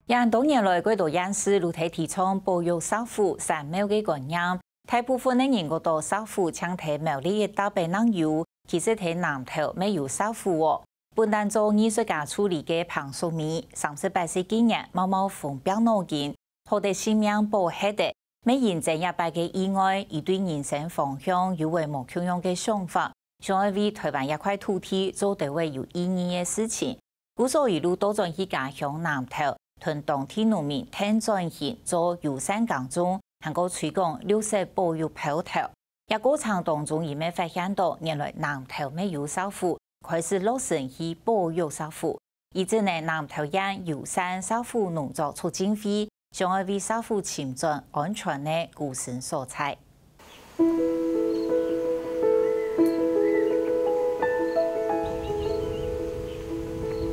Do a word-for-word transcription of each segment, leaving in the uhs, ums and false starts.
這恁多年來，過多縣市都在提倡保育石虎、山廟个觀念，大部分个人覺得石虎淨在苗栗一帶仔正有，其實在南投乜有石虎哦。本旦做藝術家助理个彭淑美，三十八歲今年，冒冒風病腦筋，好得性命保忒个，乜因爭這擺个意外，佢對人生方向有了無共樣个想法，想愛為臺灣這塊土地做兜仔有意義个事情。 故所一路倒轉去家鄉南投，同當地農民𢯭轉型做友善耕種，還過推廣綠色保育標頭。這過程當中，佢乜發現到，原來南投乜有石虎，開始落成去保育石虎。一直呢，南投縣友善石虎農作促進會， 想愛為石虎尋轉安全个棲身所在。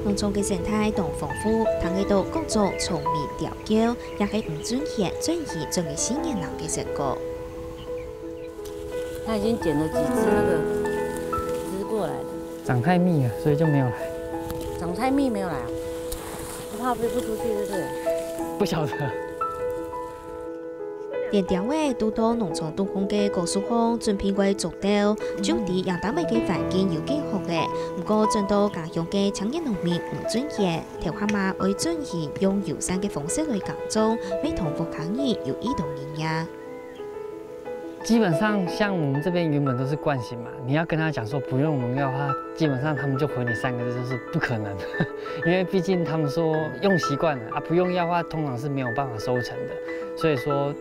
農場个生態當豐富，聽得到各種蟲鳴鳥叫，也係吳俊賢轉型轉个四年零个成果。他已經撿了幾隻那個枝過來了。長太密了，所以就沒有來。長太密沒有來啊？不怕飛不出去，對不對？不曉得。 連鳥仔都到農場肚項个果樹項準備愛築竇，就知這搭仔个環境有幾好咧。毋過轉到家鄉个青年農民吳俊賢，頭下嘛愛轉型用友善个方式來耕種，乜同屋下人有異動人呀。基本上，像我們這邊原本都是慣行嘛，你要跟他講說不用農藥的話，基本上他們就回你三個字，就是不可能，因為畢竟他們說用習慣了啊，不用藥的話，通常是沒有辦法收成的。 所以說，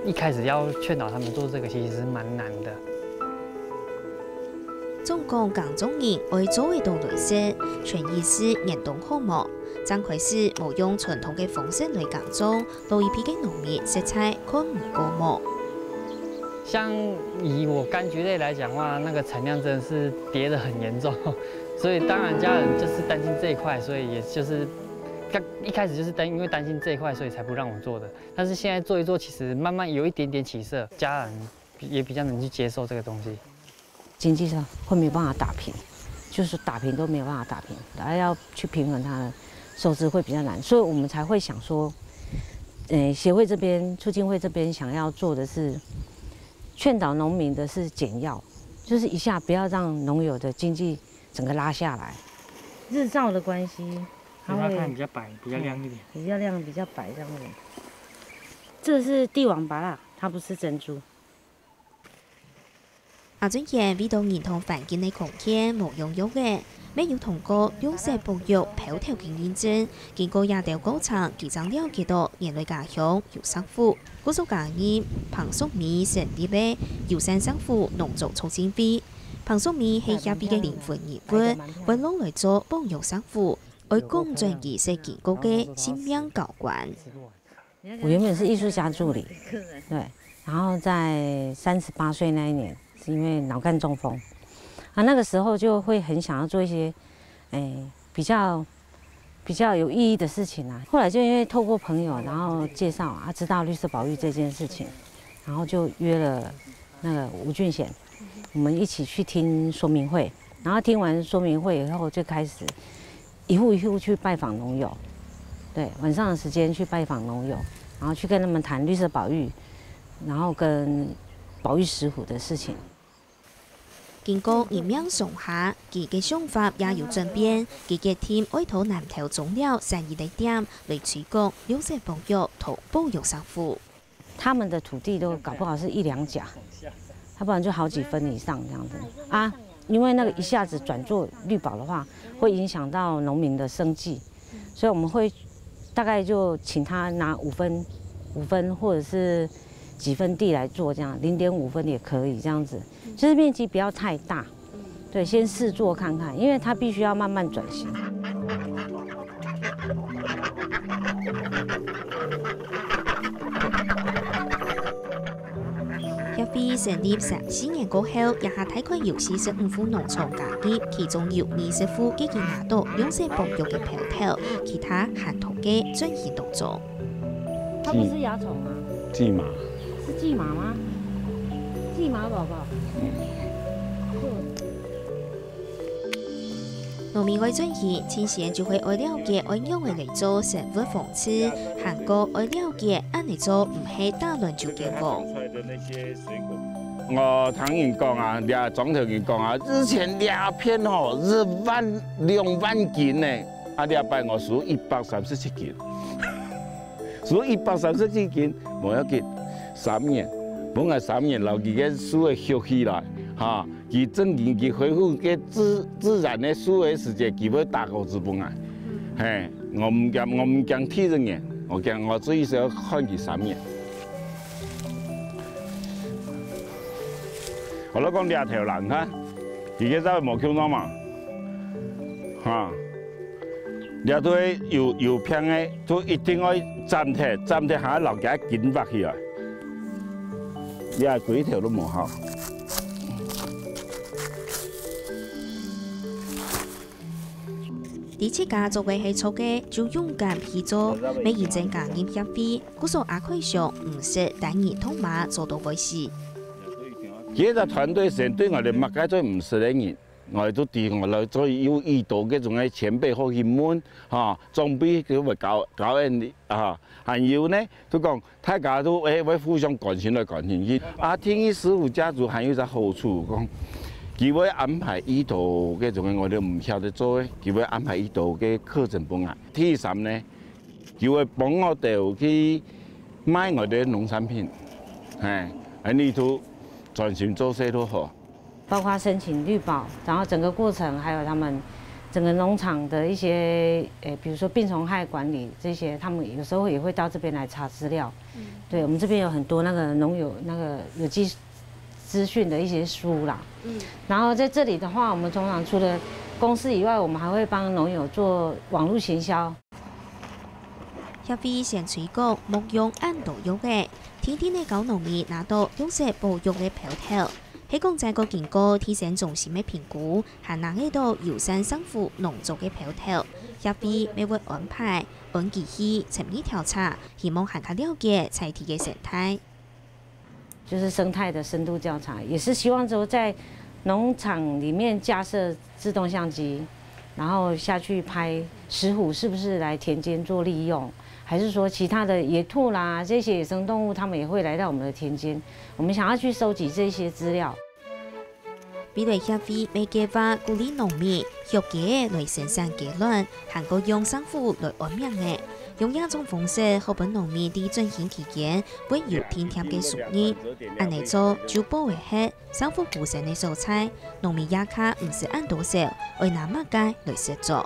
一開始要勸導他們做這個，其實是蠻難的。總講耕種人愛做得到來食，全意思年冬好無？正開始無用傳統个方式來耕種，老一輩个農民實在看毋過目。像以我柑橘類來講的話，那個產量真的是跌得很嚴重，所以當然家人就是擔心這一塊，所以也就是剛，一開始就是擔，因為擔心這一塊，所以才不讓我做的。 但是現在做一做，其實慢慢有一點點起色，家人也比較能去接受這個東西。經濟上會沒辦法打平，就是打平都沒有辦法打平，然後要去平衡它的收支會比較難，所以我們才會想說，呃，協會這邊、促進會這邊想要做的是，勸導農民的是減藥，就是一下不要讓農友的經濟整個拉下來。日照的關係，它會，給它看比較白，比較亮一點。嗯，比較亮，比較白這樣子。這個是帝王芭樂，它不是珍珠。阿俊賢為著認同環境个貢獻，無用藥仔，乜有通過綠色保育標頭个認證，經過這兜過程，佢正了解到原來家鄉有石虎。故所加入彭淑美成立个友善石虎農作促進會。彭淑美係協會个靈魂人物，會落來做保育石虎，愛講轉佢係經過个性命交關。 我原本是藝術家助理，對，然後在三十八歲那一年，是因為腦幹中風，啊，那個時候就會很想要做一些，誒，比較，比較有意義的事情啊。後來就因為透過朋友，然後介紹啊，知道綠色保育這件事情，然後就約了那個吳俊賢，我們一起去聽說明會，然後聽完說明會以後，就開始一戶一戶去拜訪農友，對，晚上的時間去拜訪農友，然後去跟他們談綠色保育，然後跟保育石虎的事情。經過一年上下，佢个想法也有轉變，佢決定愛到南投中寮三義个店來推廣綠色保育同保育石虎。 他們的土地都搞不好是一兩甲，要不然就好幾分以上這樣子啊。因為那個一下子轉做綠保的話，會影響到農民的生計，所以我們會大概就請他拿五分、五分或者是幾分地來做這樣，零點五分也可以這樣子，就是面積不要太大。 對，先試做看看，因為它必須要慢慢轉型。協會成立三四年過後，這下大概有四十五戶農場加入，其中有二十戶已經拿到綠色保育个標頭，其他還在該轉型當中。 它不是蚜蟲嗎？薊麻。是薊麻嗎？薊麻寶寶。農民愛轉型，首先就會愛了解愛仰仔來做生物防治，還過愛了解恁仔做毋係打亂就見功。我聽人講啊，這庄頭人講啊，以前這片吼，一萬、兩萬斤呢，啊，這擺𠊎收一百三十七斤。 收一百三十七斤，無要緊，三年，分𠊎三年，摎佢个樹仔畜起來，哈，佢正經佢恢復个自，自然个樹个時節，佢會打果子分𠊎。嘿，𠊎毋驚，𠊎毋驚第一年，𠊎驚𠊎最少看佢三年。𠊎來講這頭人哈，佢个在無共樣嘛，哈。 這對有，有病个，就一定愛斬忒，斬忒還愛摎佢筋挖起來。這幾條都無效。知自家做个係錯个，就勇敢去做，乜認真加入協會，故所阿開想毋識單人同馬做到會死。其實團隊先對𠊎兜麼个都毋識个人， 𠊎都知𠊎來做有遇到這種个前輩好去問，哈，長輩佢會教，教人啊。還有呢，就講大家都，欸，會互相關心來關心去。啊，天意師傅家族還有一個好處，講，佢會安排遇到這種个𠊎兜毋曉得做个，佢會安排遇到个課程分𠊎。第三呢，佢會幫𠊎兜去賣𠊎兜農產品，嘿，恁呢就專心做事就好。 包括申請綠保，然後整個過程，還有他們整個農場的一些，呃，比如說病蟲害管理這些，他們有時候也會到這邊來查資料。對，我們這邊有很多那個農友那個有機資訊的一些書啦。然後在這裡的話，我們通常除了公司以外，我們還會幫農友做網路行銷。 協會先推廣莫用恁多藥仔，定定仔教農民拿到綠色保育个標頭。係講再過經過地政中心个評估，還拿得到友善生活農作个標頭，協會乜會安排安佢去參與調查，希望還較了解在地个生態。 就是生態的深度調查，也是希望說在農場裡面架設自動相機，然後下去拍石虎是不是來田間做利用，還是說其他的野兔啦，這些野生動物，牠們也會來到我們的田間。我們想要去收集這些資料。未來協會乜計畫鼓勵農民畜雞仔來生產雞卵，還過用生虎來安名仔。用這種方式，好分農民在轉型期間會有定定个收入。恁呢做就保會核生虎附生个所在，農民這下毋使恁多愁，愛拿麼个來食粥。